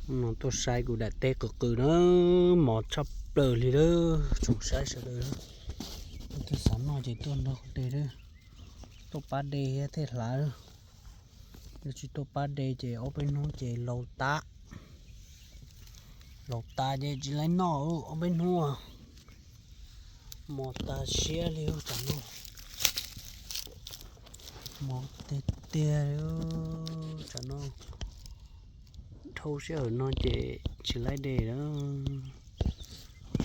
No tuaj saib kuv daim teb qw qw na, mos tshaj plaws li lawm tsoom saib sawv daws. Twb xav noj ces tuaj nrog kuv de lawm. Tuaj pab de thiab thiaj hlav lawm. Yog tsis tuaj pab de ces ob peb hnub ces laus tas. Laus tas ces tsis laib noj ob peb hnub. Mos tas siab li tam no. Mos tiag tiag li tam no. Dhau sij hawm no ces tsis laib de lawm.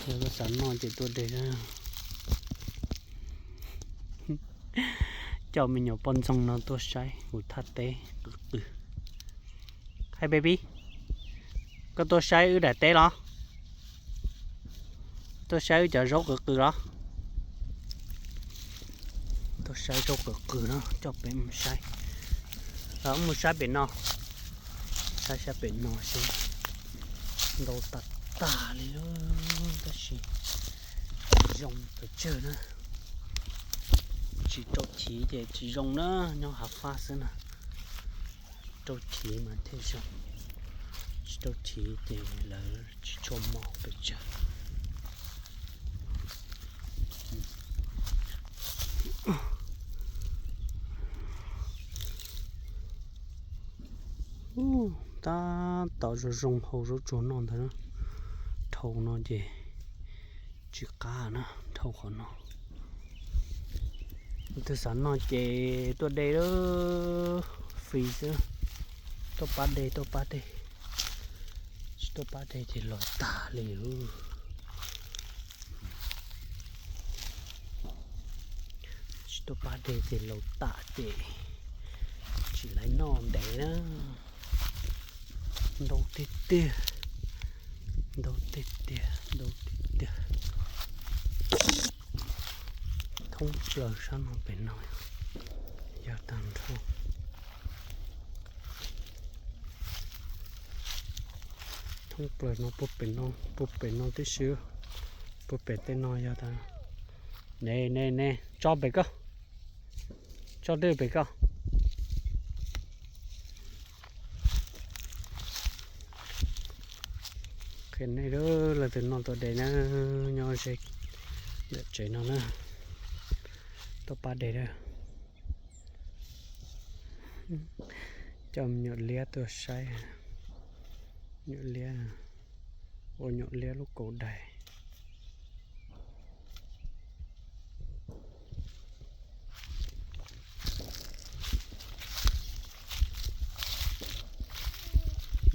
Yog koj xav noj ces tuaj de. Coj me nyuam poj ntxoog no tuaj saib kuv thaj teb qw qw. Hi baby, koj tuaj saib wb daim teb los? Tuaj saib wb cov zaub qw qw los? Tuaj saib zaub qw qw no coj peb mus saib. Los mus saib pem no. Saib sab pem no seb. Ntau tas tas li tab sis zoo pes tsawg na. Tsis rau chiv ces tsis zoo na, nyob hav fab xwb na. Rau chiv mas thiaj zoo, tsis rau chiv ces lawv tsis tshua mos pes tsawg. Tab tom zoo zoo hau zaub tsuag noj ntag. Dhau no ces tsis qab na, dhau qhov no. Twb xav noj ces tuaj de lawm, fis xwb. Tuaj pab de, tuaj pab de. Tsis tuaj pab de ces laus tas li. Tsis tuaj pab de ces laus tas ces tsis laib noj ntev na. Ntau tiag tiag, ntau tiag tiag, ntau tiag tiag. Thoob plaws sab no pem no yog tag nrho. Thoob plaws no puag pem no, puag pem no tib si, puag pem tej no yog tas. Ne ne ne, tso pem koj, tso dej pem koj. Qhia nej lawm, leej twg noj tuaj de na, nyob ze ntawm tsev no na, tuaj pab de lawm. Coj me nyuam liab tuaj saib, nyuam liab, ua nyuam liab lub kaus dais.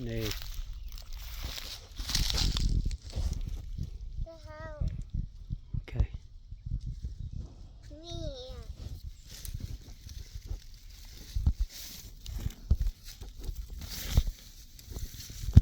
Ne,